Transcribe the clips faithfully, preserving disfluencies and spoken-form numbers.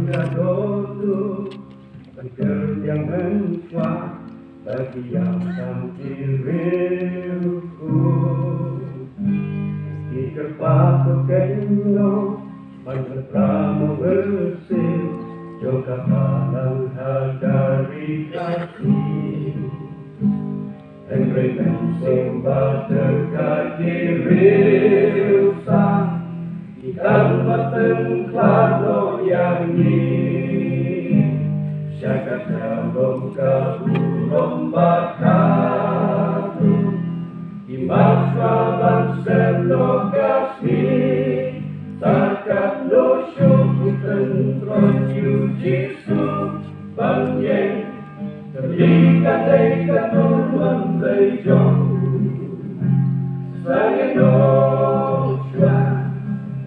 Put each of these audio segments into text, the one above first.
Ka dohnud ban kyrtiang mynshuwa ba ki ïam tang ki riewkhuid. Ki kyrpad to kynnoh ban pynpra mo wyrsi jong ka balang ha ka ri Khasi. Hynrei mynsiem ba ter ka ki riewsang ki khlad ba pynkhlad noh ïa ngi. Sha ka jabong ka burom ba khadduh ki marshwa ban sep noh ka sngi. Sa katno shuh ki pyntroi ïa u Jisu ban ïeng. Kali ka dei ka dur ban dei jong. Sa ïa doh shuwa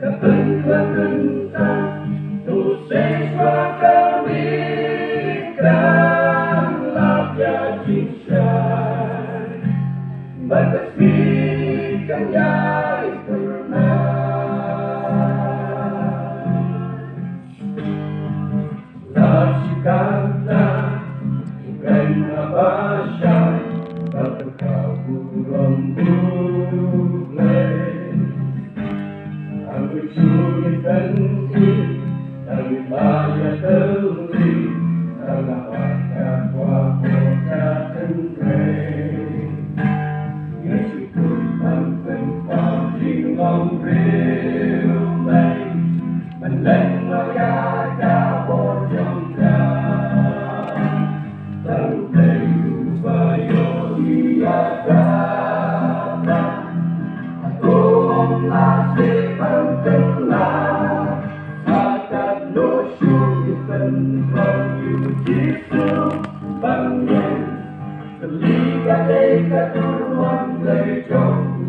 ka pynkylla kynta, to seh shuwa ka mih kan lap ïa jingshai. Ba ka sngi kan ïai kyrmen. La shi kynta ki briew haba shai bad ka burom U Blei. Hangne shu ngi pynïaid, tang ngi la ïatylli, tang ngi la wan ka kwah ka hynrei. Ngi shu pynban pynpaw jinglong riewblei. Ban leh noh ïa ka bor jong ka. Tang U Blei uba ïohi ïa kata. Hato ym lah seh ban kylla. Sa katno shuh ki pynpaw ïa U Jisu ban ïeng. Kali ka dei ka dur ban dei jong.